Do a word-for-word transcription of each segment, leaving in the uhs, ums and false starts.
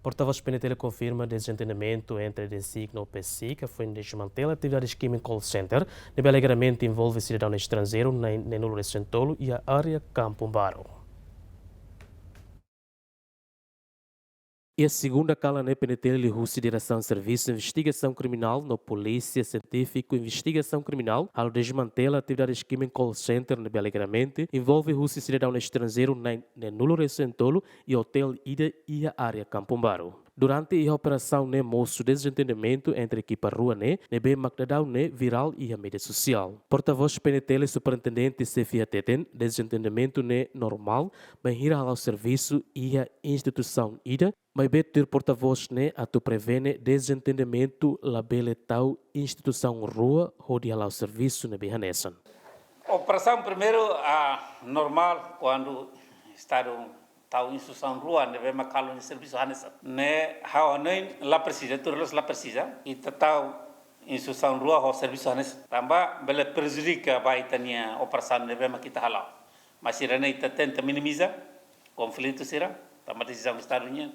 Porta-voz P N T L konfirma dezentendimentu entre DECIC no PECIC, foin dezmantela atividades krime call center ne'ebé alegadamente envolve sidadaun estranjeiru na'in-neennulu resin tolu iha área Kampung Baru. Iha segunda kalan ne'e, P N T L husi Diresaun Servisu Investigasaun Kriminál no Polísia Sientífiku Investigasaun Kriminál halo dezmantela atividades krime call center ne'ebé alegadamente envolve husi sidadaun estranjeiru na'in-neennulu resin tolu iha otél ida iha área Kampung Baru. Durante iha operasaun ne'e mosu dezentendimentu entre ekipa rua ne'e, ne'ebé mak daudaun ne'e virál iha média sosiál. Porta-voz P N T L Superintendente Xefe hateten, dezentendimentu ne'e normál bainhira hala'o servisu iha instituisaun ida, maibé tuir porta-voz ne'e atu prevene dezentendimentu labele tau instituisaun rua hodi hala'o servisu ne'ebé hanesan. Operasaun primeiru, ah, normál kuandu Estadu tau instituisaun rua ne'ebé mak halo nia servisu hanesan. Ne'e ha'u hanoin la presiza, tuir loloos la presiza ita tau instituisaun rua ho servisu hanesan. Tanba bele prejudika ba ita-nia operasaun ne'ebé mak ita hala'o. Mas sira-ne'e ita tenta minimiza konflitu sira, tanba desizaun Estadu nian.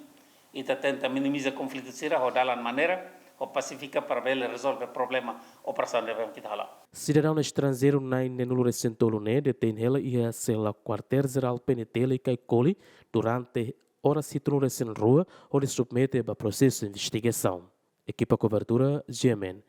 Ita tenta minimiza konflitu sira ho dalan maneira, ho pasifika para bele rezolve problema operasaun ne'ebé mak ita hala'o. Sidadaun estranjeiru na'in-neennulu resin tolu ne'e detein hela iha sela Kuartél Jerál P N T L Caicoli durante oras hitunulu resin rua hodi submete ba prosesu investigasaun. Ekipa kobertura, G M N,